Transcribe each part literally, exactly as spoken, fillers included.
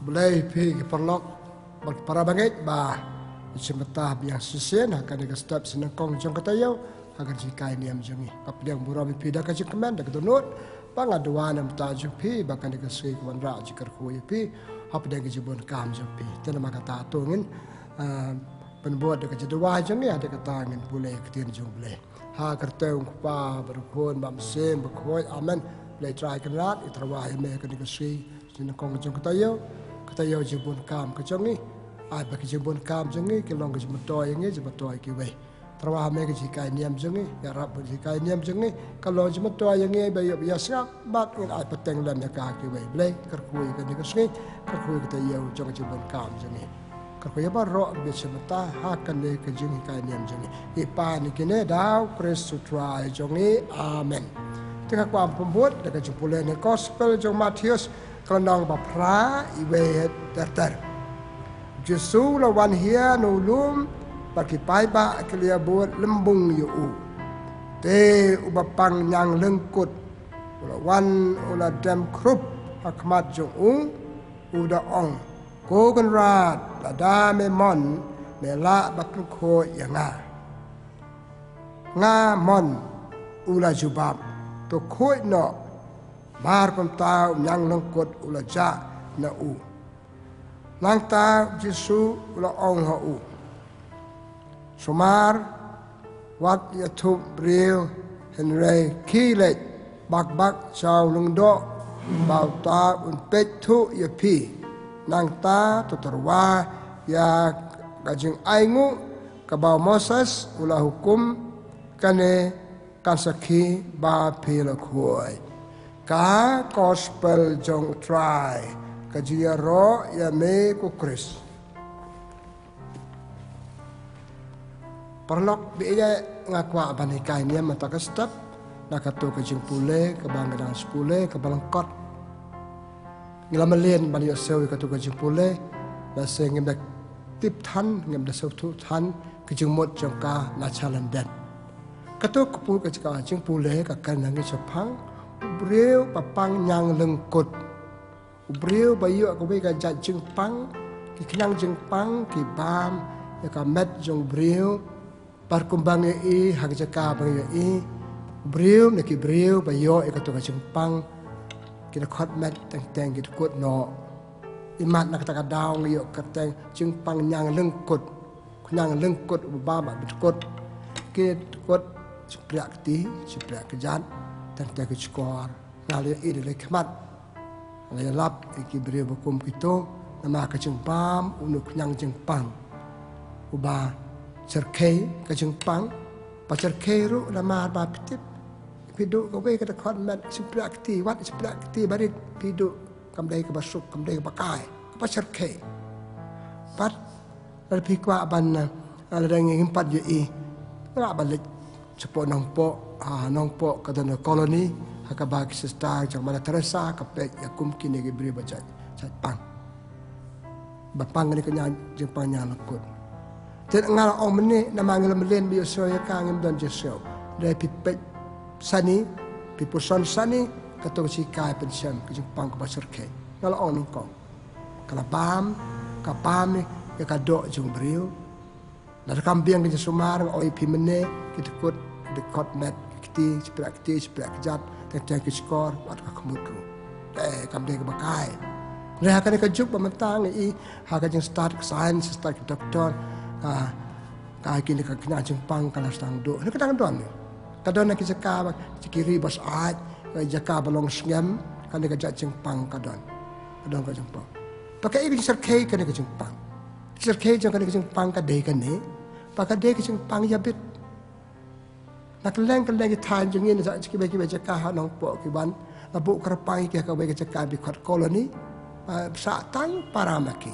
Khublei phi ki paralok bad para bangeit ba i chim bynta biang shisien ha kane ka step sien nyngkong jong ka taïew ha ka jinghikai niam jong ngi. Nga pdiang burom ïa phi da ka jingkmen da ka dohnud ba nga duwai na ka bynta jong phi ba kane ka sngi ka wanrah jingkyrkhu ïa phi hapdeng ka jingbun kam jong phi. Te namar kata to ngin, ah, pynbud da ka jingduwai jong ngi, ha kata ngin pule ïa ka ktien jong U Blei. Ha ka kyrteng U Kpa bad U Khun bad U Mynsiem Bakhuid. Amen. Blei Trai Kynrad, ngi tyrwa ïa me ha kane ka sngi sien nyngkong jong ka taïew. Ka taïew jingbun kam ka jong ngi. Ai ba ka jingbun kam jong ngi ka long ka jingmyntoi ïa ngi, jingmyntoi ïa kiwei. Tyrwa ïa me ha ka jinghikai niam jong ngi, ïarap ha ka jinghikai niam jong ngi ka long jingmyntoi ïa ngi ba ïoh ba ïa sngap bad ngin ai pateng lem ïa ka ha kiwei. Blei kyrkhu ïa kane ka sngi, kyrkhu ïa ka taïew jong ka jingbun kam jong ngi. Kyrkhu ïa baroh ba i chim bynta ha kane ka jinghikai niam jong ngi. Ngi pan ïa kine da U Khrist U Trai jong ngi. Amen. Te nga kwah pynbud da ka jingpule na ka gospel jong u Mathaios, ka lynnong ba phra, iwei ter ter. U Jisu u la wan hiar na u lum bad ki paidbah ki la ïa bud lymbung ïa u. Te uba pang ñiang lyngkut u la wan, u la dem khrup ha khmat jong u, u da ong, Ko Kynrad, lada me mon, me lah ban pynkhuid ïa nga. Nga mon, u la jubab. To khuid noh. Namar kumta u ñiang lyngkut u la jah na u. Nangta U Jisu u la ong ha u, Sumar, wat ïathuh briew, hynrei khie leit bak bak sha u lyngdoh ba uta un peit thuh ïa phi. Nangta to tyrwa ïa ka jingainguh kaba u Moses u la hukum, kane kan sakhi ba phi la khuid. Ka gospel jong U Trai. Ka jingïaroh ïa me ko Khrist. Paralok, ba ïa nga kwah ban hikai niam mynta ka step na kato ka jingpule kaba nga dang shu pule kaba lyngkot. Ngi la mlien ban ïohsngew ïa kato ka jingpule, la shu ngim da tip than, ngim da sngewthuh than ka jingmut jong ka na Chalenden. Kato ka pu-, ka jingpule ka kren ha ngi shaphang u briew ba pang ñiang lyngkut. U briew ba ïoh kawei ka jait jingpang, ki khñiang jingpang ki bam ïa ka met jong u briew. Bad kumba ngi ïohi ha ka jaka ba ngi ïohi, u briew ne ki briew ba ïoh ïa kato ka jingpang, ki da khot met teng teng ki da kut noh. Imat na kata ka daw ngi ïoh kyrteng jingpang ñiang lyngkut. Khñiang lyngkut, uba bam bad kut. Ki da kut, shympriah kti, shympriah kjat, teng teng ki shkor. Nga la ïohi da lade khmat. Nga la ïalap ïa ki briew ba kum kito, namar ka jingbam, uno u khñiang jingpang uba shyrkhei ka jingpang, ba shyrkhei ruh namar ba phi tip, phi duh kawei ka dkhot met, shympriah kti, wat shympriah kti barit, phi duh kam dei kaba suk, kam dei kaba kai, kaba shyrkhei. Bad lada phi kwah ban, ah, lada ngim pat ïohi, nga lah ban leit shapoh Nongpoh, ah, Nongpoh ka don ka colony ha kaba ki sister jong Mother Teresa ka peit ïa kum kine ki briew ba jait, jait pang. Ba pang kane ka ñiang, jingpang ñiang lyngkut. Te nga la ong mynne namar ngi la mlien ba ïohsngew ïa ka, ngim don jingsngew. Lada phi peit sani, phi puson sani, kato ka shikai pynshem ka jingpang kaba shyrkhei. Nga la ong nyngkong. Ka la bam, ka bam ïa ka doh jong u briew. Lada kam biang ka jingsumar, nga ong ïa phi mynne, ki da kut, ki da khot met, ki kti, shympriah kti, shympriah kjat, teng teng ki shkor, wat ka khmut ruh. Eh, kam dei kaba kai. Hynrei ha kane ka juk ba mynta ngi ïohi, ha ka jingstad ka science, stad ka doctor, ah, ka kine ka khñiang jingpang ka la sdang duh. Hynrei ka dang don. Ka don ha ki jaka ba, ki ri ba syaid, ha ki jaka ba long sngem, kane ka jait jingpang ka don. Ka don ka jingpang. Ba kaei ka jingshyrkhei kane ka jingpang. Ka jingshyrkhei jong kane ka jingpang ka dei kane. Ba ka dei ka jingpang ïabit. Na kylleng kylleng ki thaiñ jong ngi na kiwei kiwei jaka ha Nongpoh ki wan. La buh kyrpang ïa ki ha kawei ka jaka ba ki khot colony. Ba sah tang para ma ki.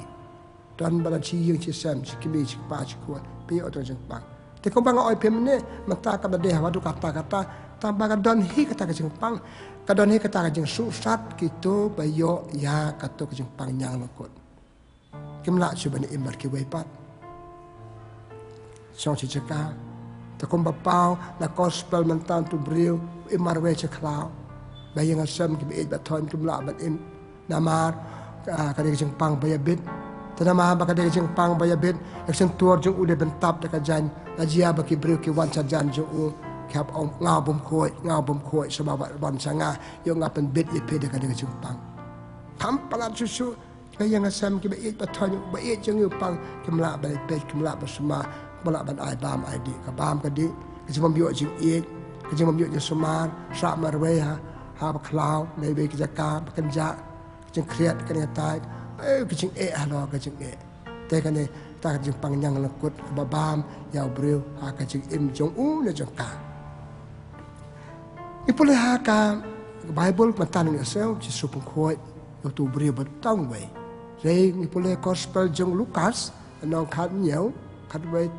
Don ba don shi ïing shi sem, shi kmie shi kpa shi khun, phi ïoh uto u jingpang. Te kumba nga ong ïa phi mynne, mynta kam da dei haduh katta katta, tang ba ka don hi kata ka jingpang, ka don hi kata ka jingsuhsat kito ba ïoh ïa kato ka jingpang ñiang lyngkut. Kim lah shuh ban im bad kiwei pat. Shong shi jaka. Te kumba paw na gospel mynta, uto u briew u im marwei sha khlaw. Ba ïing ha sem kiba ïeit ba thoh kim lah ban im. Namar Ka, ka dei ka jingpang ba ïabit. Te namar ba ka dei ka jingpang ba ïabit, ka shyntur jong u dei ban tap da ka jaiñ. La jia ba ki briew ki wan sha jan jong u, ki hap ong, nga bym khuid, nga bym khuid, shuwa ba wan sha nga, ïoh nga pynbit ïa phi da ka dei ka jingpang. Kham palat shuh shuh, ka ïing ka sem kiba ïeit ba thoh, ba ïeit jong u pang, kim lah ban peit, kim lah ban sumar, kim lah ban ai bam ai dih, ka bam ka dih, ka jingbym ïoh jingïeit, ka jingbym ïoh jingsumar, sah marwei ha, ha ba khlaw, na iwei ka jaka, ba kynjah, ka jingkhriat, ka jingtai, eh, ka jingeh halor ka jingeh. Te kane, kata ka jingpang ñiang lyngkut, kaba bam ïa u briew ha ka jingim jong u ne jong ka. Ngi pule ha ka Baibl, mynta ngi ïohsngew, Jisu pynkhuid ïa uto u briew ba tang wei. Hynrei ngi pule Gospel jong Lukas, lynnong khathynñiew, khatwei,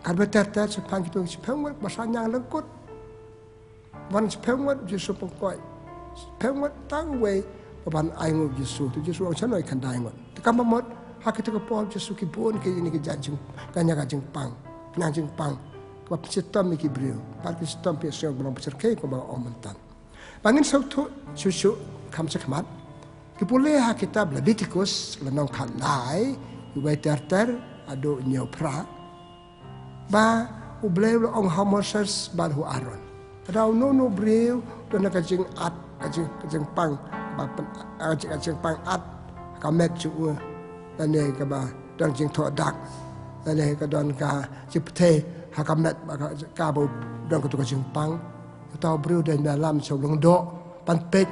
khatwei ter ter, shaphang kito ki shiphew ngut ba shah ñiang lyngkut. Wan shiphew ngut, Jisu pynkhuid. Shiphew ngut tang wei ba wan ai nguh Jisu. Te Jisu ong shano ki khyndai ngut. Te kumba mut, ha kito ki por Jisu ki bun ki, ïa kine ki jait jing, kane ka jingpang. Kane ka jingpang. Kaba pynshitom ïa ki briew. Bad ki shitom phi ïohsngew ba long pyrshah kei kumba nga ong mynta. Ba ngin sngewthuh shuh shuh kham shakhmat. Ngi pule ha kitab Leviticus, lynnong khatlai, iwei ter ter haduh hynñiew phra. Ba U Blei u la ong ha u Moses bad ha u Aaron. Lada uno uno u briew u don ka jingat, ka jing, ka jingpang, ba pyn, ka jing, ka jingpang at, ka met jong u, lane kaba don jingthoh dak, lane ka don ka jingpyrthei ha ka met, ba ka, kaba u don kato ka jingpang. Uta u briew u dei ban ïalam sha u lyngdoh ban peit,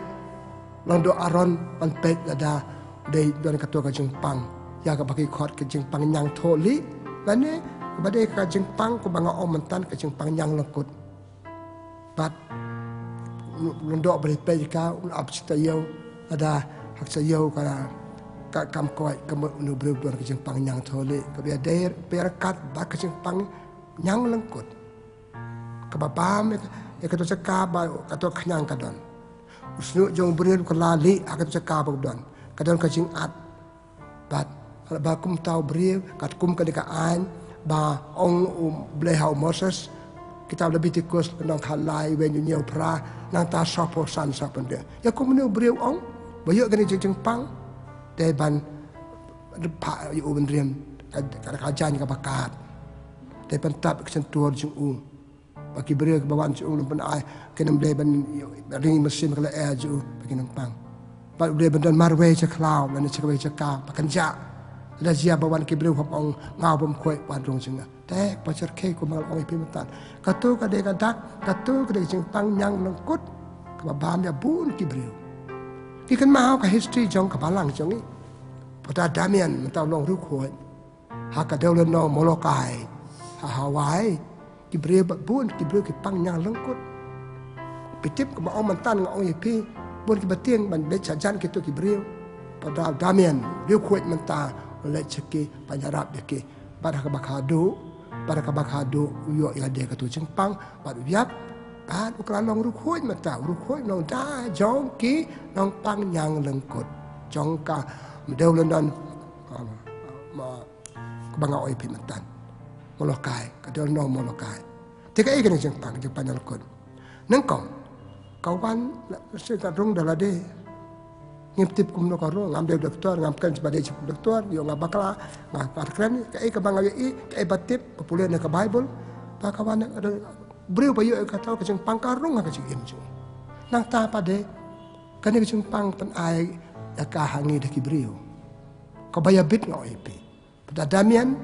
lyngdoh Aaron ban peit lada u dei don kato ka jingpang ïa kaba ki khot ka jingpang ñiangthohlieh, lane kaba dei ka jingpang kaba nga ong mynta ka jingpang ñiang lyngkut. Bad u lyngdoh ba dei peit ïa ka, un ap sha taïew, lada ha ka taïew ka, ka kam koit, ka mut une u briew u don ka jingpang ñiangthohlieh, kaba ïadei, ba ïaryngkat bad ka jingpang ñiang lyngkut. Kaba bam ïa, ïa kato ka jaka ba kato ka khñiang ka don. U shñiuh jong u briew ka la lieh ha kato ka jaka ba ka don. Ka don ka jingat. Bad, ba kumta u briew, katkum kane ka aiñ, ba ong U Blei ha u Moses, kitab Leviticus, lynnong khatlai, iwei hynñiew phra, nangta shiphew san shah pyndonkam. Ïa kumno u briew ong, ba ïoh kane ka jingpang, dei ban, pha, ïa u ban rim, ka, ka, ka jaiñ kaba kat. Dei ban tap ïa ka shyntur jong u. Ba ki briew kiba wan sha u, u pynai, kin ym dei ban ring mynsiem ka lyer jong u, ba kin ym pang. Bad u dei ban don marwei sha khlaw, lane sha kawei ka jaka, ba kynjah. Lada jia ba wan ki briew hap ong, nga bym khuid, wan rung sha nga. Te, ba syrkhei kumba nga la ong ïa phi mynta. Kato ka dei ka dak, kato ka dei ka jingpang ñiang lyngkut, kaba bam ïa bun ki briew. Phi kynmaw ka history jong ka balang jong ngi. Phadar Damien, mynta u long riewkhuid. Ha ka dewlynnong Molokai ha Hawaii, ki briew bad bun ki briew ki pang ñiang lyngkut. Phi tip kumba ong mynta nga ong ïa phi, bun kiba tieng ban leit sha jan kito ki briew. Phadar Damien, riewkhuid mynta, u leit sha ki ban ïarap ïa ki. Bad ha kaba khadduh, bad ha kaba khadduh u ïoh ïa lade kato ka jingpang, bad u ïap, bad u kylla long riewkhuid mynta, u riewkhuid nongda jong ki nongpang ñiang lyngkut. Jong ka dewlynnong, ah, ma, kaba nga ong ïa phi mynta. Molokai, ka dewlynnong Molokai. Te kaei kane ka jingpang, jingpang ñiang lyngkut. Nyngkong, ka wan, la, shisha ka rung da lade. Ngim tip kumno ka rung, ngam dei doktor, ngam kren ba dei doktor, ïoh nga bakla, nga kren, kaei kaba nga ïohi, kaei ba tip, ba pule na ka Baibl, ba ka wan, briew ba ïoh ïa kato ka jingpang ka rung ha ka jingim jong u. Nangta pat de, kane ka jingpang pynai ïa ka ha ngi da ki briew. Kaba ïabit nga ong ïa phi. Phadar Damien,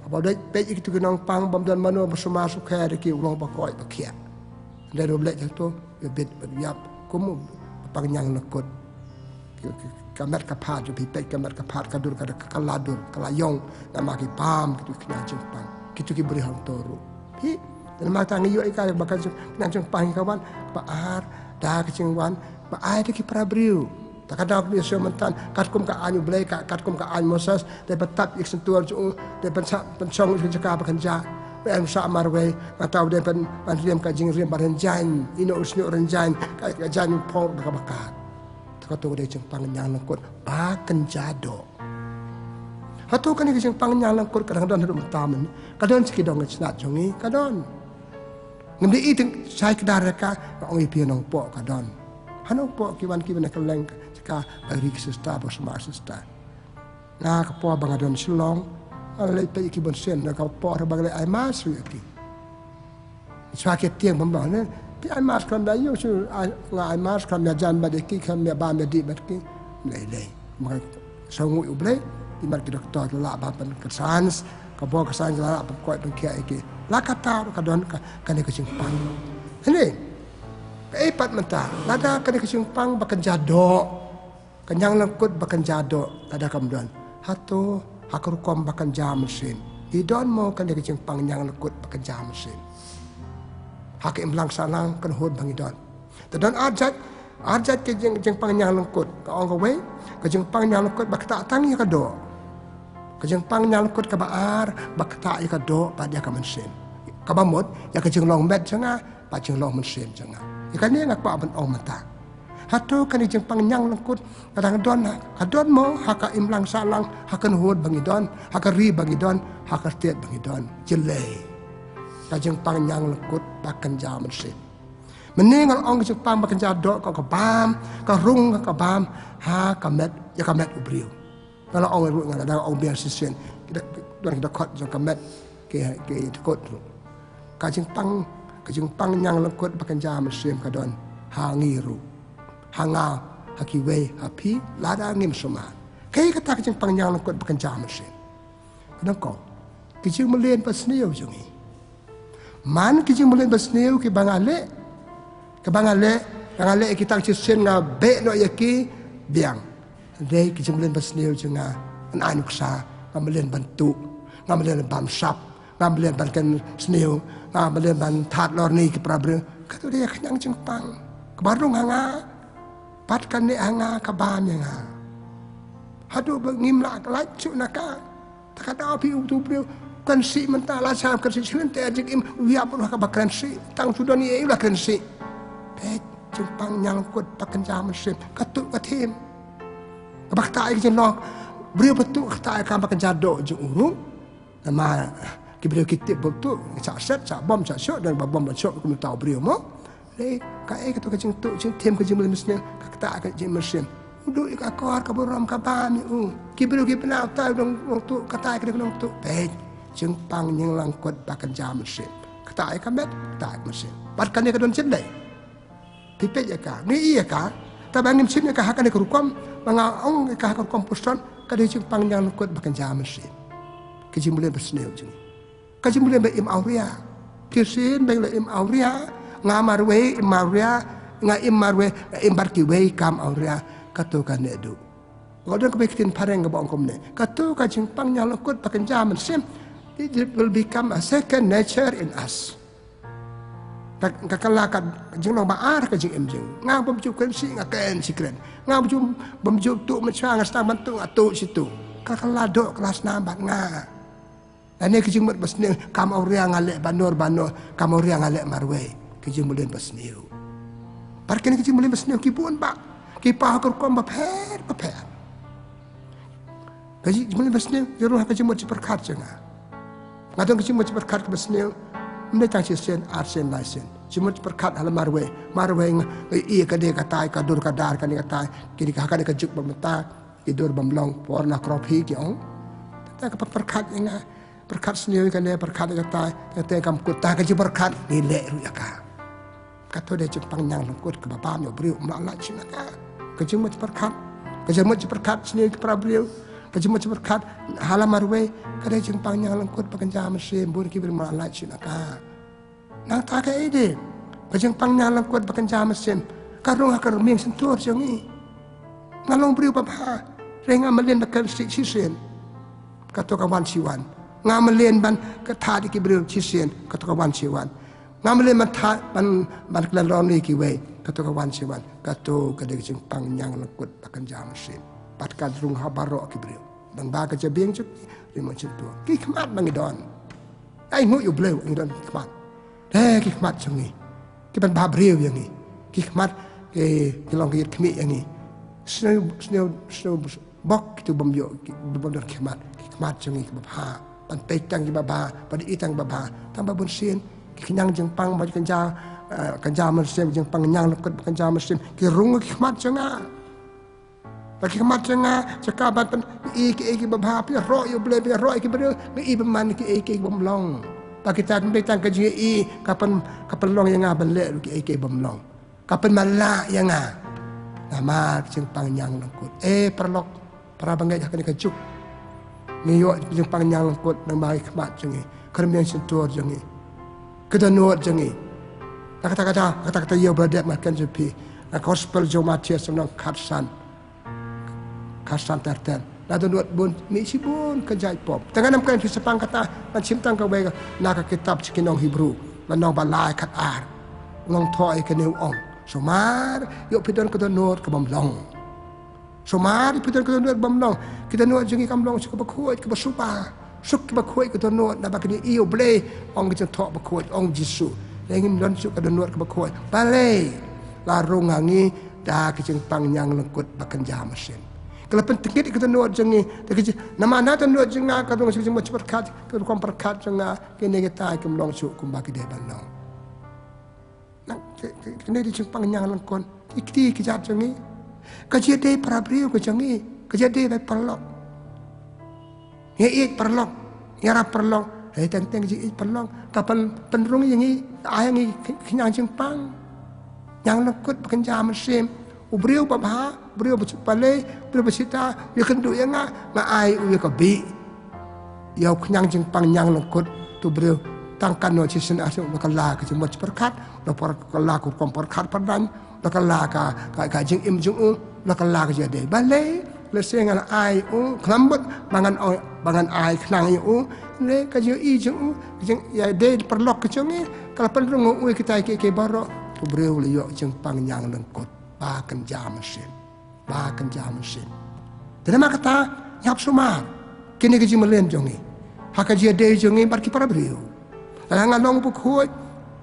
haba u leit peit ïa kito ki nongpang bym don mano ba sumar sukher ïa ki, u long ba koit ba khiah. Hynrei u leit sha to, u bit, u ïap, kum u pang ñiang lyngkut. Ki, ki, ka met ka phad, phi peit ka met ka phad, ka dur, ka, ka, ka la dur, ka la ïong, namar ki bam kito ki khñiang jingpang. Kito ki briew hangto ruh. Phi, namar ta ngi ïohi ka, ba ka jing, khñiang jingpang ka wan, ba ar, da ka jingwan, ba ai da ki para briew. Ta ka dei kumne shuh mynta, katkum ka aiñ U Blei, ka, katkum ka aiñ Moses, dei ban tap ïa ka shyntur jong u, dei ban sa, ban shong ïa ka jaka ba kynjah, ba em sah marwei, nangta dei ban, ban rim ka jingrim ba rynjaiñ, ïehnoh u shñiuh rynjaiñ, ka, ka jaiñ phong da kaba kat. Ta kato ka dei jingpang ñiang lyngkut, ba kynjah doh. Hato kane ka jingpang ñiang lyngkut ka dang don haduh mynta mynne, ka don sha ki dong ki snat jong ngi, ka don. Ngim dei i teng shai kdar ïa ka, nga ong ïa phi nongpoh ka don. Hano pok ki wan ki ban kylleng ka jaka ba ri ki sister ba sma sister. Nga ka por ba nga don Shillong, nga leit peit ki bun sien, na ka por ba nga leit ai mass ïa ki. Shuwa ki tieng bym bang ne, ki ai mass khlem da ïoh shu, ai, nga ai mass khlem ïa jan bad ki, khlem ïa bam ïa dih bad ki. Lei lei. Ma ka sngew U Blei, imat ki doktor la lah ban pynkyrsan, ka bor ka san la lah ban koit ban khiah ïa ki. La katta ruh ka don ka, kane ka jingpang. Hynrei kaei pat mynta, lada kane ka jingpang ba kynja doh, ka ñiang lyngkut ba kynja doh, lada kam don, hato ha ka rukom ba kynja mynsiem i don mo kane ka jingpang ñiang lyngkut ba kynja mynsiem? Ha ka imlang sahlang kynhun ba ngi don, te don ar jait, ar jait ka jing, jingpang ñiang lyngkut. Ka ong kawei, ka jingpang ñiang lyngkut ba ktah tang ïa ka doh. Ka jingpang ñiang lyngkut kaba ar ba ktah ïa ka doh bad ïa ka mynsiem. Kaba mut ïa ka jinglong met jong nga bad jinglong mynsiem jong nga. Ïa kane nga kwah ban ong mynta. Hato kane ka jingpang ñiang lyngkut ka dang don ha, ka don mo ha ka imlang sahlang, ha ka kynhun ba ngi don, ha ka ri ba ngi don, ha ka state ba ngi don? Jyllei. Ka jingpang ñiang lyngkut ba kynja mynsiem. Mynne nga la ong ka jingpang ba kynja doh ka, ka bam, ka rung ka bam ha ka met, ïa ka met u briew. Nga la ong ruh, nga la dang ong biang shisien, ki da, don ki dkhot jong ka met, ki, ki dkhot ruh. Ka jingpang, ka jingpang ñiang lyngkut ba kynja mynsiem ka don ha ngi ruh, ha nga, ha kiwei, ha phi, lada ngim sumar. Kaei kata ka jingpang ñiang lyngkut ba kynja mynsiem? Ka dang kong, ki jingmlien basniew jong ngi. Man ki jingmlien basniew kiba nga leh, kiba nga leh, nga leh ïa ki tang shisien, nga beh noh ïa ki, biang. Hynrei ki jingmlien basniew jong nga, ngan ai nuksa, nga mlien ban tuh, nga mlien ban bam sap, nga mlien ban kren sniew, nga mlien ban thad lorni ki para briew. Kato dei ka ñiang jingpang kaba rung ha nga. Bad kane ha nga ka bam ïa nga. Haduh ba ngim lah lait shuh na ka. Ta ka daw phi uto u briew kren sih mynta, la sah kren sih shlem te jingim, u ïap ruh kaba kren sih, tang shu don ei u la kren sih. Peit, jingpang ñiang lyngkut ba kynja mynsiem, ka tuh ka thiem. Kaba ktah ïa ka jinglong, briew ba tuh ktah ïa ka ba kynja doh jong u ruh. Namar ki briew ki tip ba tuh, shah set, shah bom, shah shoh, don ba bom ba shoh kum uta u briew mo. Lei, kaei kato ka jingtuh jingthiem ka jingmlien basniew, ka ktah ka jingmynsiem. U duh ïa ka akor ka burom ka bam ïa u. Ki briew ki bna uta u nongtuh, kata ka dei ka nongtuh. Peit, jingpang ñiang lyngkut ba kynja mynsiem. Ktah ïa ka met, ktah ïa ka mynsiem. Bad kane ka don jyllei. Phi peit ïa ka, ngi ïohi ïa ka. Tangba ngim shim ïa ka ha kane ka rukom, ba nga ong ïa ka ha ka rukom Khristan, ka dei jingpang ñiang lyngkut ba kynja mynsiem. Ka jingmlien basniew jong ngi. Ka jingmlien ba im awria. Shisien ba ngi la im awria, nga marwei, im marwei, nga im marwei, nga im bad kiwei kam awria, kato ka neh duh. Nga don kawei ka ktien phareng kaba ong kumne. Kato ka jingpang ñiang lyngkut ba kynja mynsiem, it will become a second nature in us. Ka, ka kylla ka jinglong ba ar ka jingim jong nga. Bym ju kren sih, nga kren sih kren. Nga bym ju, bym ju tuh mynshuwa, nga sdang ban tuh, nga tuh sih tuh. Ka kylla doh, kylla snam bad nga. Lane ka jingmut basniew, kam awria nga leh banur banur, kam awria nga leh marwei. Ka jingmlien basniew. Bad kine ka jingmlien basniew ki bun bha. Ki paw ha ka rukom bapher bapher. Ka jingmlien basniew, ïa ruh ha ka jingmut jingpyrkhat jong nga. Nga don ka jingmut jingpyrkhat kaba sniew. Ym dei tang shisien, arsien, laisien. Jingmut jingpyrkhat ha la marwei. Marwei nga, nga ïohi ka dei katai, ka dur ka dar kane katai. Kine ka ha kane ka juk ba mynta, ki dur bym long pornography ki ong. Te ka pyrkhat ïa nga. Pyrkhat sniew ïa kane, pyrkhat ïa katai, katai kam kut, ta ka jingpyrkhat ngi leh ruh ïa ka. Kato dei jingpang ñiang lyngkut kaba bam ïa u briew, ym lah lait shuh na ka. Ka jingmut jingpyrkhat, ka jingmut jingpyrkhat sniew ki para briew, ka jingmut jingpyrkhat ha la marwei, ka dei jingpang ñiang lyngkut ba kynja mynsiem, bun ki briew ym lah lait shuh na ka. Nangta kaei de, ka jingpang ñiang lyngkut ba kynja mynsiem ka rung ha ka rmiang shyntur jong ngi. Nga long briew babha, hynrei nga mlien ba kren sih shisien. Kato ka wan shi wan. Nga mlien ban kthad ïa ki briew shisien, kato ka wan shi wan. Nga mlien ban thad, ban, ban kren lorni ïa kiwei, kato ka wan shi wan. Kato ka dei ka jingpang ñiang lyngkut ba kynja mynsiem. Bad ka rung ha baroh ki briew. Dang ba ka jabieng jong ki, rmiang shyntur. Ki khmat ba ngi don. Ai nguh ïa U Blei ngi don ki khmat. Eh, ki khmat jong ngi. Ki ban bha briew ïa ngi. Ki khmat, eh, ki long ki ïit khmih ïa ngi. Sniew, sniew, sniew bok kitu bym ïoh, ki, bym don ki khmat. Ki khmat jong ngi kiba bha. Ban peit tang kiba bha, ban ïohi tang kiba bha. Tang ba bun sien ki khñiang jingpang ba kynja, eh, kynja mynsiem, jingpang ñiang lyngkut ba kynja mynsiem, ki rung ki khmat jong nga. Ba ki khmat jong nga, jaka ban pyn, i ki, i ki babha, pynïaroh ïa u Blei, pynïaroh ïa ki briew, nga i bymman ki, i ki bym long. Ba kita, tang ka jingïa i, ka pyn, ka pynlong ïa nga ban leh ruh ki, i ki bym long. Ka pynmala ïa nga. Namar ka jingpang ñiang lyngkut. Eh, paralok, para bangeit ha kane ka juk. Ngi ïoh jingpang ñiang lyngkut, namar ki khmat jong ngi. Ka rmiang shyntur jong ngi. Ka dohnud jong ngi. Na kata kata, kata kata ïa u brother Mark Henry P. Na gospel jong Mathaios lynnong khatsan. Khatsan ter ter. La dohnud bun, mih shibun ka jait pop. Te ngan ym kren phi shaphang kata, ngan shim tang kawei na ka kitab sha ki nong Hebru. Lynnong ba lai khatar. Nongthoh ïa kane u ong. Sumar, ïoh phi don ka dohnud ka bym long. Sumar, ïoh phi don ka dohnud bym long. Ki dohnud jong ngi kam long shuh kaba khuid, kaba suba. Suk kaba khuid ka dohnud, naba kane i u Blei, ong ka jingthoh bakhuid, ong Jisu. Lei ngim don shuh ka dohnud kaba khuid. Balei, la rung ha ngi, da ka jingpang ñiang lyngkut ba kynja mynsiem. Ka la pyntngit ka dohnud jong ngi, da ka jing, namar na dohnud jong nga ka rung sha ka jingmut pyrkhat, ka rukom pyrkhat jong nga, kine kita kim long shuh kumba ki dei ban long. Na, ka, ka, kane dei jingpang ñiang lyngkut. Ki kti ki jait jong ngi. Ka jingïadei para briew ka jong ngi. Ka jingïadei bad paralok. Ngi ïeit paralok. Ngi ïarap paralok. Hei teng teng ka jingïeit paralok. Ka pyn, pynrung ïa ngi. Ai ngi ki, ki ñiang jingpang. Ñiang lyngkut ba kynja mynsiem. U briew babha, u briew ba shu palei, u briew ba shita, u ïakynduh ïa nga, nga ai u ïa ka bih. Ïa u khñiang jingpang ñiang lyngkut, tu briew, tang katno shisien ah shu, la kylla ka jingmut pyrkhat, la kylla ka rukom pyrkhat pyrdan, la kylla ka, ka, ka jingim jong u, la kylla ka jingïadei. Balei, lehse ngan ai u, khlem bad, ba ngan ong, ba ngan ai khnang ïa u, leh ka jingïohi jong u, ka jingïadei paralok ka jong ngi, ka la pynrung u ïa kitai kiei kiei baroh, tu briew la ïoh jingpang ñiang lyngkut. Ba kynja mynsiem. Ba kynja mynsiem. Te namar kata, ngi hap sumar. Kine ki jingmlien jong ngi. Ha ka jingïadei jong ngi bad ki para briew. Lada nga long u bakhuid,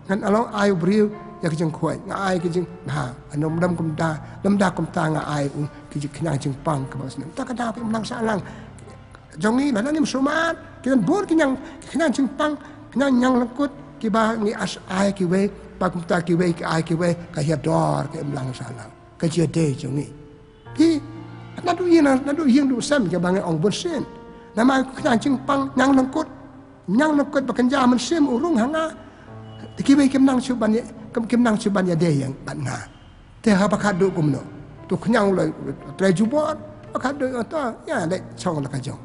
ngan long ai u briew, ïa ka jingkhuid. Nga ai ka jing, ha, ym dei kumta, ym dei kumta nga ai u, ki jingkynja jingpang kaba snem. Ta ka dei ba imlang sahlang. Jong ngi, lada ngim sumar, ki don bun ki ñiang, ki ñiang jingpang, ki ñiang ñiang lyngkut, kiba ngi ai kiwei, ba kumta kiwei, ki ai kiwei, ka hiar dor, ka imlang sahlang. Ka jingïadei jong ngi. Phi, naduh ïing, naduh ïing duh sem kiba ngi ong bunsien. Namar ka ñiang jingpang, ñiang lyngkut. Ñiang lyngkut ba kynja mynsiem u rung ha nga. Te kiwei kim nang shuh ban ïa, kim, kim nang shuh ban ïadei ïa bad nga. Te haba khadduh kumno. Tu khñiang u la trei jubor. Ba khadduh ïa to, ïa leit shong la ka jong.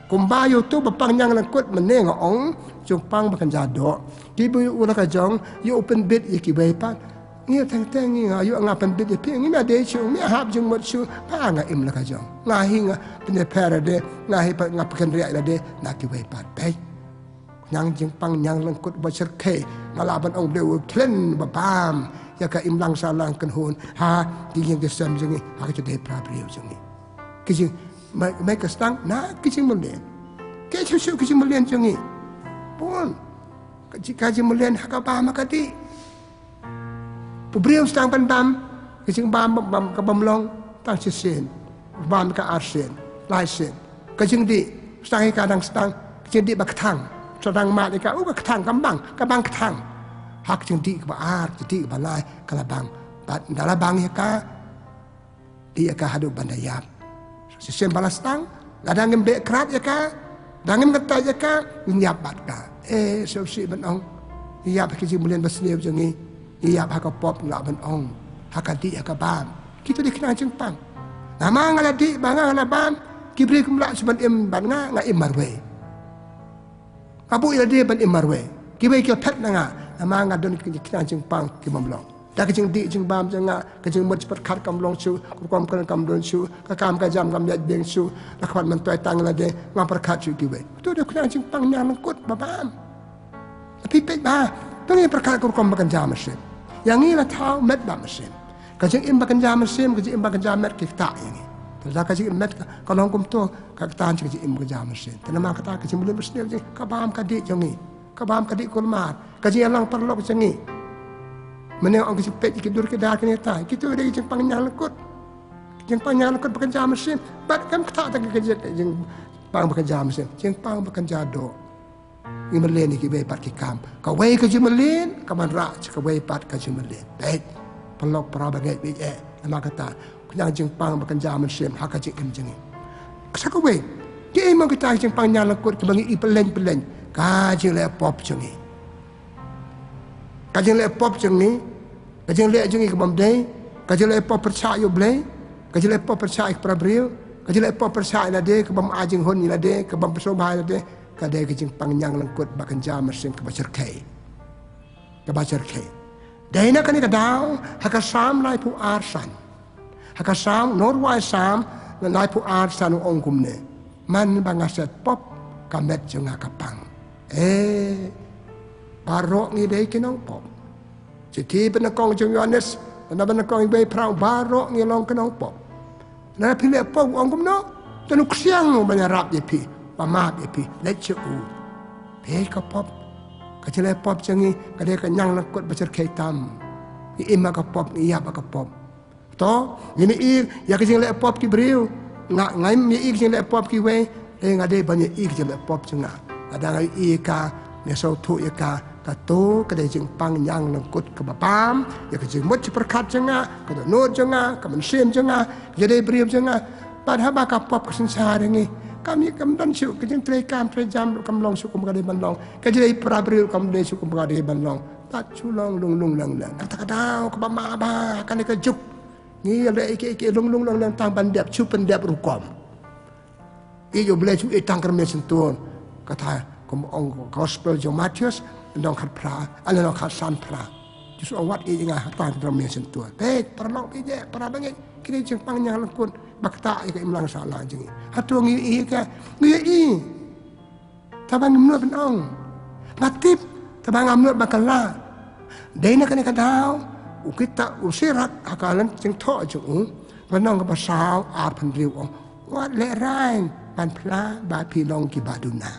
Kumba ïa uto ba pang ñiang lyngkut mynne nga ong, jingpang ba kynja doh. Kiba ïoh u la ka jong, ïoh u pynbit ïa kiwei pat. Ngi teng teng ngi nga ïoh nga pynbit ïa phi, ngim ïadei shuh, ngim ïahap jingmut shuh, ba nga im la ka jong. Nga hi nga pynïapher lade, nga hi pat nga pynkynriah lade, na kiwei pat. Peit. Ñiang jingpang ñiang lyngkut ba shyrkhei, nga lah ban ong briew u thlen ba bam, ïa ka imlang sahlang kynhun, ha, ki ïing ki sem jong ngi, ha ka jingïadei para briew jong ngi. Ki jing, mei, mei ka sdang, na ki jingmlien. Ki shu shu ki jingmlien jong ngi. Bun. Ka jing, ka jingmlien ha ka bam ha ka dih. U briew sdang ban bam, ka jingbam bam, bam, ka bym long, tang shisien. Bam ka arsien, laisien. Ka jingdih, sdang hi ka dang sdang, ka jingdih ba kthang. Sdang mad hi ka, u ka kthang, ka bang, ka bang kthang. Ha ka jingdih kaba ar, jingdih kaba lai, ka la bang. Bad, nda la bang hi ka, dih ïa ka haduh ban da ïap. Shisien ba la sdang, lada ngim beh krad ïa ka, lada ngim kyntait ïa ka, ngin ïap bad ka. Eh, sngewsih ban ong. Ïap ha ki jingmlien ba sniew jong ngi. Ïap ha ka pop nga lah ban ong. Ha ka dih ha ka bam. Kito dei ki ñiang jingpang. Namar nga la dih ba nga la bam, ki briew kim lah shuh ban im bad nga, nga im marwei. Nga buh ïa lade ban im marwei. Kiwei ki phet na nga. Namar nga don ki, ki ñiang jingpang ki bym long. Da ka jingdih jingbam jong nga, ka jingmut jingpyrkhat kam long shuh, ka rukom kren kam don shuh, ka kam ka jam kam ïaid biang shuh, la khmat myntoi tang lade, ngam pyrkhat shuh kiwei. To dei ka ñiang jingpang ñiang lyngkut ba bam. Phi peit ba, to ngin pyrkhat ka rukom ba kynja mynsiem. Ïa ngi la thaw met ba mynsiem. Ka jingim ba kynja mynsiem, ka jingim ba kynja met ki ktah ïa ngi. Te lada ka jingim met ka, ka long kumto, ka ktah ka jingim ba kynja mynsiem. Te namar kata ka jingmlien ba sniew jong ngi, ka bam ka dih jong ngi. Ka bam ka dih kulmar. Ka jingïalang paralok jong ngi. Mynne ong ki jingpeit ki dur ki dar kine tai. Kito dei ki jingpang ñiang lyngkut. Ki jingpang ñiang lyngkut ba kynja mynsiem. Bad kam ktah tang ki jing, jingpang ba kynja mynsiem. Jingpang ba kynja doh. Ngi mlien ïa kiwei pat ki kam. Kawei ka jingmlien ka wanrah sha kawei pat ka jingmlien. Peit, paralok parabangeit, peit eh. Namar kata, ka jingpang ba kynja mynsiem ha ka jingim jong ngi. Sa kawei, ki ei mo kita ki jingpang ñianglyngkut kiba ngi i pylleng pylleng? Ka jingleh pop jong ngi. Ka jingleh pop jong ngi, ka jingleh jong ngi ka bym dei, ka jingleh pop pyrshah ïa U Blei, ka jingleh pop pyrshah ïa ki para briew, ka jingleh pop pyrshah ïa lade, ka bym ai jinghun ïa lade, ka bym pyrshah ïa lade, ka dei ka jingpang ñianglyngkut ba kynja mynsiem kaba shyrkhei. Kaba shyrkhei. Dei na kane ka daw, ha ka Salm laiphew ar san. Ha ka Salm, nor wai Salm, laiphew ar san u ong kumne: Man ba nga set pop, ka met jong nga ka pang. Eh, baroh ngi dei ki nongpop. Shithi banyngkong jong u Ïoannis, banyngkong iwei phra, baroh ngi long ki nongpop. Lada phi leh pop, u ong kumno? Te u ksiang u ban ïarap ïa phi, ba map ïa phi, leit sha u. Peit ka pop. Ka jingleh pop jong ngi ka dei ka ñianglyngkut ba shyrkhei tam. Ngi im ha ka pop, ngi ïap ha ka pop. To, ngin ïohi ïa ka jingleh pop ki briew. Nga, ngam ïohi ka jingleh pop kiwei, eh, nga dei ban ïohi ka jingleh pop jong nga. Lada nga ïohi ka, nga sngewthuh ïa ka, kato ka dei jingpang ñianglyngkut kaba bam ïa ka jingmut jingpyrkhat jong nga, ka dohnud jong nga, ka mynsiem jong nga, ka jingïadei briew jong nga. Bad haba ka pop ka synshar ïa ngi, kam ïohi, kam don shuh ka jingtrei kam trei jam, kam long shuh kum ka dei ban long. Ka jingïadei para briew kam dei shuh kum ka dei ban long. Bad shu long lung lung lang lang. Kata ka daw kaba ma ba kane ka juk. Ngi ïaleh ïa ki, ïa ki lung lung lang lang tang ban dep, shu pyndep rukom. Ïeit U Blei shu ïeit tang kyrmen shyntur. Kata kum ong gospel jong Mathaios, lynnong khatphra, ah, lynnong khatsan phra. Jisu ong wat ïeit ïa nga tang kyrmen shyntur. Peit, paralok, peit eh, parabangeit, kine jingpang ñianglyngkut ba ktah ïa ka imlang sahlang jong ngi. Hato ngi ïohi ka? Ngi ïohi. Tangba ngim nud ban ong. Nga tip, tangba ngam nud ban kylla. Dei na kane ka daw, u kita, u Sirak ha ka lynnong jingthoh jong u, lynnong kaba saw, arphew hynriew ong: Wat lehraiñ ban phla ba phi long kiba duna.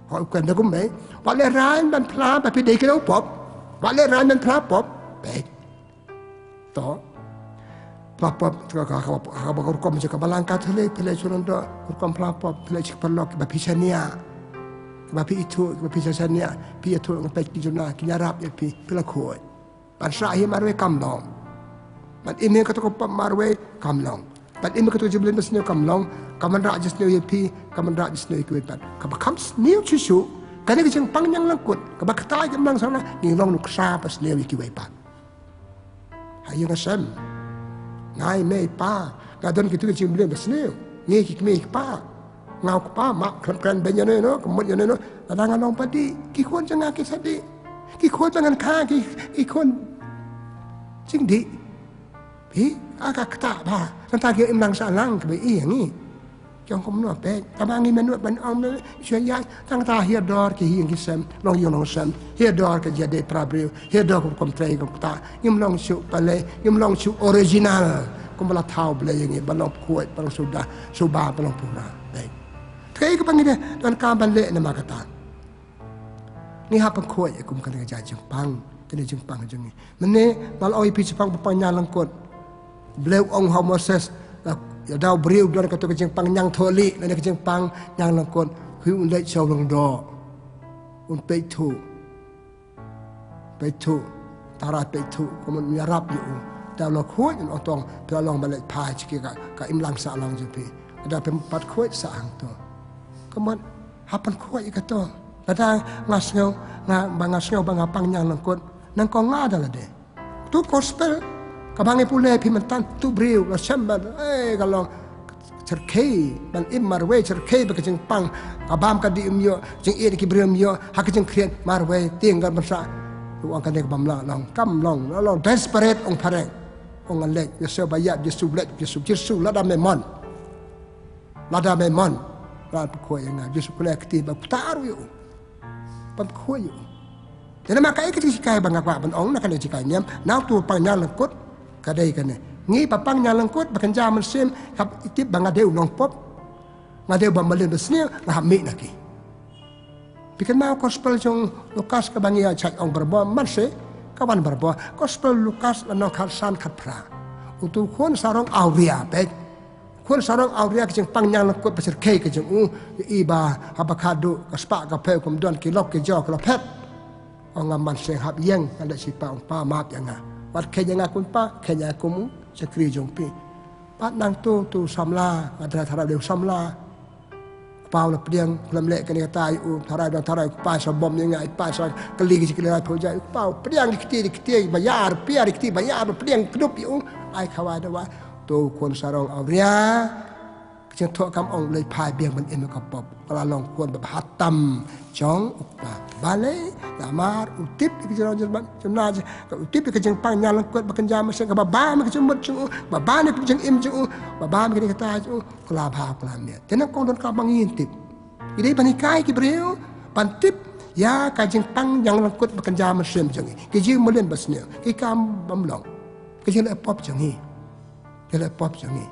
Hooid, u kren da kumne. Wat lehraiñ ban phla ba phi dei ki nongpop. Wat lehraiñ ban phla pop. Peit. To. Phla pop, ka, ka, ka, ka, ka rukom jong ka Balang Katholik, phi leh shu long, to rukom phla pop, phi leh shu paralok ba phi shaniah, ba phi ithuh, ba phi shaniah, phi ithuh, nga peit ki juna, kin ïarap ïa phi, phi la khuid. Ban shah hi marwei kam long. Ban im hi kato ka pop marwei kam long. Ban im hi kato ka jingmlien basniew kam long. Kam wanrah jingsniew ïa phi, kam wanrah jingsniew ïa kiwei pat. Kaba kham sniew shuh shuh, kane ka jingpang ñianglyngkut, kaba ktah ïa ka imlang sahlang, ngi long nuksa ba sniew ïa kiwei pat. Ha ïing ha sem, nga i mei i pa, nga don kito ki jingmlien basniew. Ngi ki kmie ki kpa, nga u kpa, map khlem kren beiñ ïano ïano, ka mut ïano ïano. Lada nga long ba dih, ki khun jong nga ki sa dih. Ki khun ba ngan kha, ki, ki khun jingdih. Phi, ah, ka ktah bha. Nangta ki imlang sahlang kiba ïohi ïa ngi. Ki ong kumno, peit, tangba ngim nud ban ong ne, shu ïa, tang kata hiar dor ki ïing ki sem, long ïing long sem, hiar dor ka jingïadei para briew, hiar dor ka rukom trei ka ktah, ngim long shuh pale, ngim long shuh original, kumba la thaw Blei ïa ngi, ban long khuid, ban long suda, suba, ban long pura, peit. Te kaei kaba ngi dei, donkam ban leh namar kata. Ngi hap ban khuid ïa kum kane ka jingpang, kane ka jingpang jong ngi. Mynne nga la ong ïa phi shaphang ba pang ñianglyngkut. Blei u ong ha u Moses, la, ïa da u briew don kato ka jingpang ñiangthohlieh, lane ka jingpang ñianglyngkut, hi un leit sha u lyngdoh. Un peit thuh. Peit thuh. Tara peit thuh. Kumno un ïarap ïa u. Da u la khuid un ong to, phi la long ban leit phai sha ki ka, ka imlang sahlang jong phi. Da phi pat khuid sah hangto. Kumno hap ban khuid ïa kato. Lada nga sngew, nga, ba nga sngew ba nga pang ñianglyngkut, nang ko nga da lade. Tu gospel kaba ngi pule phi mynta, tu briew la shem ban, eh, ka long shyrkhei ban im marwei, shyrkhei ba ka jingpang, ka bam ka dih um ïoh, jingïeit ki briew um ïoh, ha ka jingkhriat marwei, tieng ka ban sah. U ong kane ka bym lah long, kam long, la long desperate, ong phareng. Ong ngan leit, Jisu ba ïap, Jisu leit, Jisu, Jisu, lada me mon. Lada me mon, la pynkhuid ïa nga, Jisu pule kti ba putar ïa u. Ba pynkhuid ïa u. Te namar kaei ka jingsikai ba nga kwah ban ong na kane ka jingsikai niam, na uto u pang ñianglyngkut, ka dei kane. Ngi ba pang ñianglyngkut, ba kynja mynsiem, hap tip ba nga dei u nongpop. Nga dei uba mlien basniew, nga hap mih na ki. Phi kynmaw gospel jong Lukas kaba ngi ïa shait ong barabor, man se, ka wan barabor. Gospel Lukas lynnong khatsan khatphra. Uto u khun sarong awria, peit. Khun sarong awria ka jingpang ñiang lyngkut ba syrkhei ka jong u. I ba haba ka duh ka spah ka phew kum don ki lok ki jor ka la phet. Ong ngam man seng hap ïeng, nga leit sha i pa, ong pa map ïa nga. Wat kheiñ ïa nga kum pa, kheiñ ïa nga kum u shakri jong phi. Pat nangtu tu samla, nga dra tharai u samla. Kpa u la pdiang, khlem leh kane kata ïa u, tharai dang tharai u kpa sa bom ïa nga, i pa sa kali ki kli rai phew ja, u kpa u pdiang di kti di kti ba ïar, pia di kti ba ïar, ba pdiang kdup ïa u, ai khawai dawai. Tu khun sarong awria. Ka jingthoh kam ong leit phai biang ban im ka pop. Ka la long khun ba bha tam jong u kpa. Balei, namar u tip ïa ka jingrong jingrong, jong na, u tip ïa ka jingpang ñiang lyngkut ba kynja mynsiem, kaba bam ïa ka jingmut jong u, ba bam ïa ka jingim jong u, ba bam ïa ka dei kata jong u, ka la bha ka la miat. Te nang kong don ka ba ngin tip. Ki dei ban hikai ki briew ban tip ïa ka jingpang ñiang lyngkut ba kynja mynsiem jong ngi. Ki jingmlien ba sniew, ki kam bym long. Ki jingleh pop jong ngi. Ki leh pop jong ngi.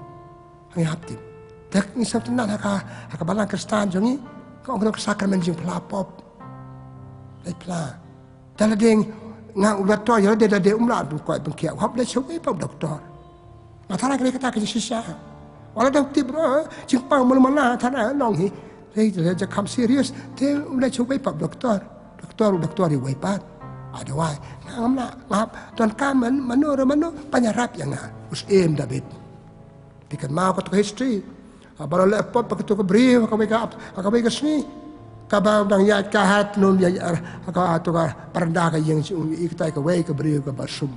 Ngi hap tip. Te ngi sngewtynnat ha ka, ha ka balang Khristan jong ngi, ka ong ka sakramen jingphla pop. Leit phla. Te lada nga u doktor, ïa lada, lada um lah ban koit ban khiah, u hap leit shawei pat u doktor. Nga tharai ka dei kata ka jingshisha. Wat la dang tip ruh, jingpang mano mano tharai long hi. Lei, lei, ja kham serious, te u leit shawei pat u doktor. Doktor, u doktor iwei pat. Otherwise, nga ngam lah, nga hap donkam man, mano ruh mano, ban ïarap ïa nga. U Syiem David. Phi kynmaw kato ka history. Haba la leh pop ba kato ka briew, ha kawei ka, ha kawei ka sngi. Kaba dang ïaid ka ha tnum ïaid, ha kato ka baranda ka ïing jong u, i katai kawei ka briew kaba sum.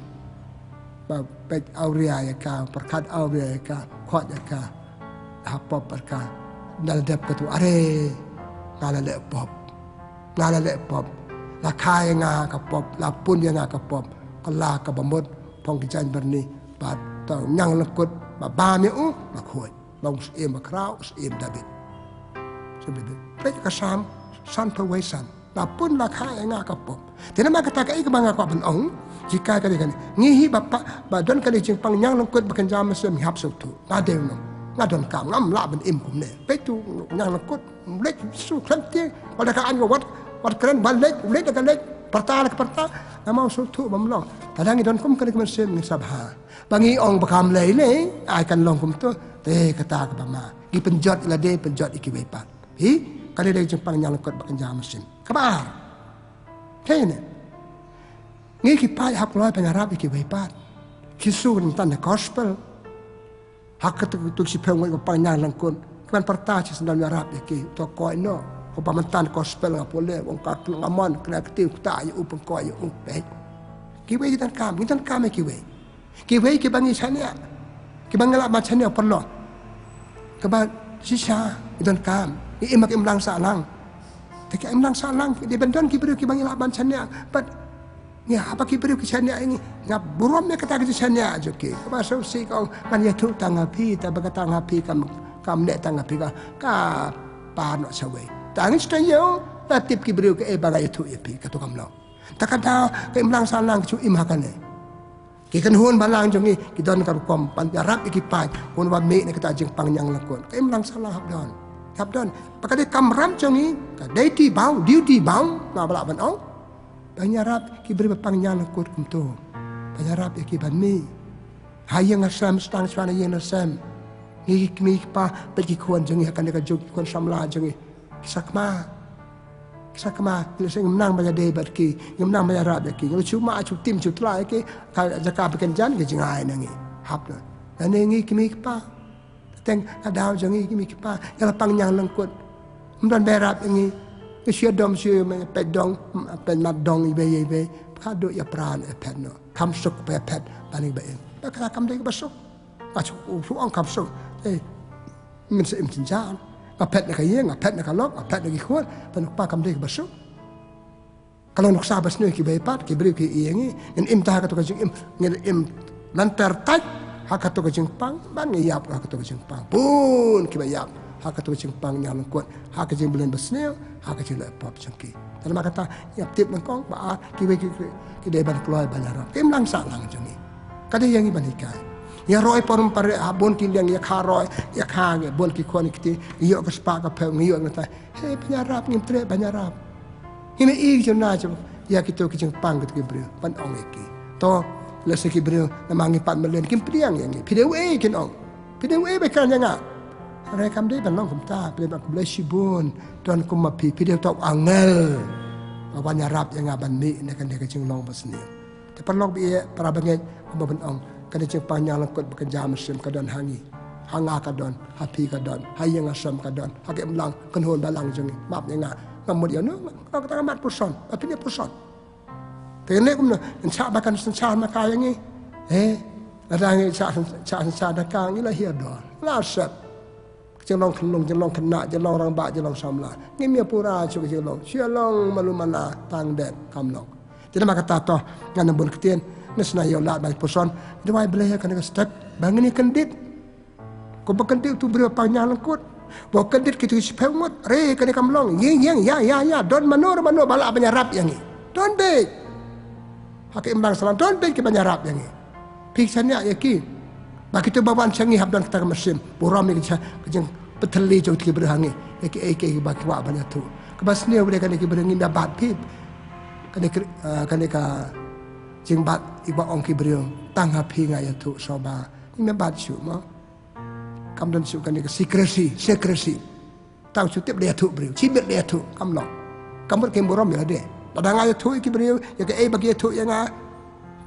Ba peit awria ïa ka, pyrkhat awria ïa ka, khot ïa ka. Ha pop bad ka. Ynda la dep kato, are. Nga la leh pop. Nga la leh pop. La kha ïa nga ka pop, la pun ïa nga ka pop. Kylla kaba mut, phong ki jaiñ byrni. Bad to ñiang lyngkut, ba bam ïa u, ba khuid. Ba u Syiem Bakhraw, u Syiem David. Syiem David. Peit ka Salm, san phew wei san. La pun la kha ïa nga ka pop. Te namar kata kaei kaba nga kwah ban ong. Jika ka dei kane. Ngi hi ba pa, ba don kane jingpang ñiang lyngkut ba kynja mynsiem ngi hap sngewthuh. Nga dei u nong. Nga donkam, ngam lah ban im kumne. Peit tu ñiang lyngkut. Leit shu khlem tieng. Wat da ka aiñ wat, wat kren, wat leit, leit da ka leit. Pyrta da ka pyrta. Namar sngewthuh bym long. Lada ngi don kum kane ka mynsiem ngi sa bha. Ba ngi ong ba kam lei lei, ai kan long kumto. Te kata kaba ma. Ngi pynjot ïa lade, pynjot ïa kiwei pat. Hi, ka dei jingpang ñiang lyngkut ba kynja mynsiem. Kaba ar. Te ne. Ngi ki paid hap kloi ban ïarap ïa kiwei pat. Ki shu mynta na gospel. Ha kato ka tuk shiphew ngut ba pang ñiang lyngkut. Ki ban pyrta shi snem ïarap ïa ki. To koi no. Ko ba mynta na gospel nga pule. Ong ka klong amon. Kena kti u kta ïa u pynkoit ïa u peit. Kiwei ki donkam. Ngi donkam ïa kiwei. Kiwei kiba ngi shaniah. Kiba ngi lah ban shaniah paralok. Kaba shisha ngi donkam. Ngi im ha ka imlang sahlang. Te ka imlang sahlang, dei ban don ki briew kiba ngi lah ban shaniah. Bad ngi haba ki briew ki shaniah ïa ngi. Nga burom ïa kata ka jingshaniah jong ki. Kaba sngewsih ka ong ngan ïathuh tang ha phi, te ba ka tang ha phi kam, kam neh tang ha phi ka, ka par noh shawei. Tang ngi shu ïoh, la tip ki briew kaei ba nga ïathuh ïa phi, kato kam long. Te ka daw ka imlang sahlang ka shu im ha kane. Ki kynhun balang jong ngi, ki don ka rukom ban ïarap ïa ki paid, hun ba mih na kata jingpang ñiang lyngkut. Ka imlang sahlang hap don. Hap don. Ba ka dei kamram jong ngi, ka dei duty bound, duty bound, nga ba lah ban ong. Ban ïarap ki briew ba pang ñiang lyngkut kumto. Ban ïarap ïa ki ban mih. Ha ïing ha sem, sdang shuwa na ïing na sem. Ngi ki kmie ki kpa, peit ki khun jong ngi, ha kane ka juk ki khun samla jong ngi. Ki sakma. Ki sakma, ngi la seng ngim nang ba ïadei bad ki, ngim nang ba ïarap ïa ki. Ngi la shu mad, shu tim, shu tla ïa ki, ka jaka ba kynjan, ki jngai na ngi. Hap na. Lane ngi ki kmie ki kpa. Teng ka daw jong ngi ki kmie ki kpa, ngi la pang ñiang lyngkut. Ym don ba ïarap ïa ngi. Ngi shu ïadom shu ïa peit dong, peit mat dong iwei ïa iwei. Ka duh ïa pran ïa phet noh. Kam suk ba ïa phet, ba ngi ba im. Ba ka kam dei ba suk. Nga shu, shu ong kam suk. Eh, ngin sa im jynjar. Nga phet na ka ïing, nga phet na ka lok, nga phet na ki khun. Pynban kpa kam dei ba suk. Ka long nuksa ba sniew kiwei pat, ki briew ki ïa ngi. Ngin im ta ha kato ka jingim, ngin im lynter tait ha kato ka jingpang, ban ngi ïap ha kato ka jingpang. Bun kiba ïap ha kato ka jingpang ñiang lyngkut, ha ka jingmlien ba sniew, ha ka jingleh pop jong ki. Te namar kata, ïa tip nyngkong ba ar, kiwei ki, ki, ki dei ban kloi ban ïarap. Ka imlang sahlang jong ngi. Ka dei ïa ngi ban hikai. Ïa roi por ym pare, ha bun ki liang ïa kha roi, ïa kha ngi bun ki khun ki kti, ngi ïoh ka spah ka phew, ngi ïoh ngi tai. Hei, ban ïarap, ngim treh ban ïarap. Ngim ïohi jong na jong ïa kito ki jingpang kito ki briew ban ong ïa ki. To, lehse ki briew namar ngi pat mlien kim pdiang ïa ngi. Phi dei uei kin ong. Phi dei uei ba kren ïa nga? Hynrei kam dei ban long kumta, phi dei ban khublei shibun, don kum ma phi, phi dei uta u angel ba wan ïarap ïa nga ban mih na kane ka jinglong basniew. Te paralok ba ïeit, para bangeit, kumba ban ong, kane ka jingpang ñianglyngkut ba kynja mynsiem ka don ha ngi. Ha nga ka don, ha phi ka don, ha ïing ha sem ka don, ha ka imlang, kynhun balang jong ngi, map ïa nga. Ngam mut ïano, nga kata nga mad puson, ba phi ne puson. Te ne kumno, ngi shah ba kan synshar ma ka ïa ngi. Eh, lada ngi shah, shah synshar da ka ngi la hiar dor. La sep. Jinglong khyllung, jinglong khynnah, jinglong rangbah, jinglong samla. Ngim ïa pura shuh ka jinglong. Shu ïa long malu mala tang det kam long. Te namar kata to, ngan ym bun ktien, ngan sa ïa lad ban puson. Duwai Blei ha kane ka step ba ngin ïa kyndit. Kumba kyndit utu u briew pang ñianglyngkut. Ba kyndit kito ki shiphew ngut. Re kane kam long. Ïeng ïeng ïa ïa ïa. Don mano re mano ba lah ban ïarap ïa ngi. Don beit. Ha ka imlang sahlang don beit ki ban ïarap ïa ngi. Phi shaniah ïa ki. Ba kito ba wan sha ngi hap don kata ka mynsiem burom ïa ka jingpyntylli jong ki briew ha ngi. Ïa kiei kiei ba ki kwah ban ïathuh. Kaba sniew re kane ki briew ngim ïa bat phi. Kane ka, ah, kane ka jingbat iba ong ki briew tang ha phi nga ïathuh shuwa ba. Ngim ïa bat shuh mo. Kam don shuh kane ka secrecy, secrecy. Tang shu tip da ïathuh briew, shi bit da ïathuh, kam long. Kam mut ka jingburom ïa lade. Lada nga ïathuh ïa ki briew, ïa kaei ba ki ïathuh ïa nga.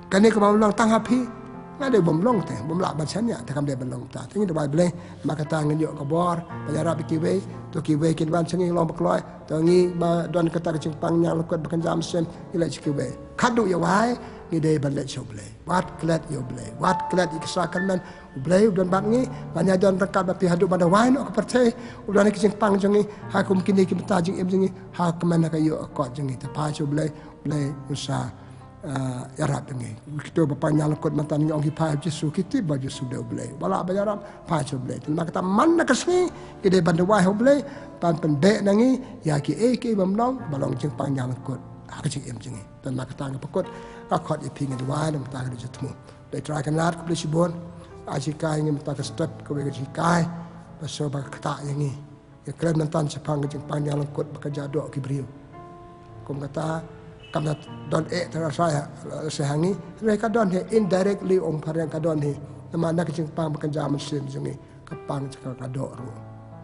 Kane ka bym long tang ha phi. Nga dei bym long te, bym lah ban shaniah te kam dei ban long ta. Te ngi duwai Blei, namar kata ngin ïoh ka bor ban ïarap ïa kiwei, to kiwei kin wan sha ngi long ba kloi, to ngi ba don kata ka jingpang ñianglyngkut ba kynja mynsiem, ngi leit sha kiwei. Khadduh ïa wai, ngi dei ban leit sha U Blei. Wat klet ïa U Blei, wat klet ïa ki sakramen, U Blei u don bad ngi, ban ïa don ryngkat bad phi haduh ban da wai noh ka pyrthei, u don ïa ki jingpang jong ngi, ha kum kine ki bynta jingim jong ngi, ha kmen ha ka ïoh ka kot jong ngi, te phai sha U Blei, U Blei un sa, ah, ïarap ïa ngi. Kito ba pang ñianglyngkut mynta ngi ong ki phai ha U Jisu, ki tip ba U Jisu dei U Blei. Ba lah ban ïarap, phai sha U Blei. Te namar kata man la ka sngi, ngi dei ban da wai ha U Blei, ban pynbeit na ngi, ïa kiei kiei bym long, ba long jingpang ñianglyngkut ha ka jingim jong ngi. Te namar kata nga pynkut, nga khot ïa phi ngi duwai, namar kata ka dei jingthmu. Dei Trai Kynrad, khublei shibun. Ai shikai ïa ngi mynta ka step kawei ka jinghikai ba shu ba ktah ïa ngi. Ïa kren mynta shaphang ka jingpang ñianglyngkut ba kynja doh ki briew. Kum kata kam da don eh te lashai ha, lashai ha ngi. Hynrei ka don hi indirectly, ong phareng ka don hi. Namar na ka jingpang ba kynja mynsiem jong ngi. Ka pang jong ka ka doh ruh.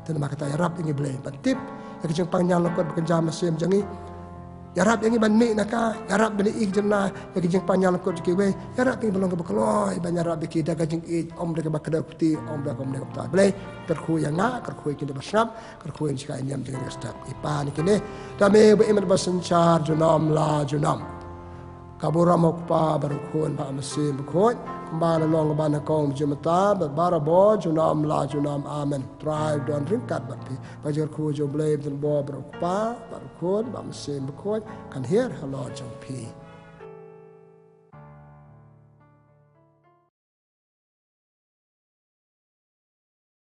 Te namar kata ïarap ïa ngi Blei ban tip ïa ka jingpang ñianglyngkut ba kynja mynsiem jong ngi. Ïarap ïa ngi ban mih na ka, ïarap ban ïohi ka jingla ïa ka jingpang ñianglyngkut jong kiwei. Ïarap ïa ngi ban long kiba kloi ban ïarap ïa ki da ka jingïeit, ym da kaba kdew kti, ym da ka, ym da kaba ta. Blei kyrkhu ïa nga, kyrkhu ïa kine ba sngap, kyrkhu ïa ngi shikaei niam jong ngi ka step. I Pa, ngi kine da me ba im bad ba synshar junom la junom. Ka burom ha U Kpa bad U Khun bad U Mynsiem Bakhuid, kumba la long kaba nyngkong, mynta bad barabor junom la junom. Amen. Trai u don ryngkat bad phi. Ka jingkyrkhu jong U Blei ba don bor bad U Kpa bad U Khun bad U Mynsiem Bakhuid kan hiar halor jong phi.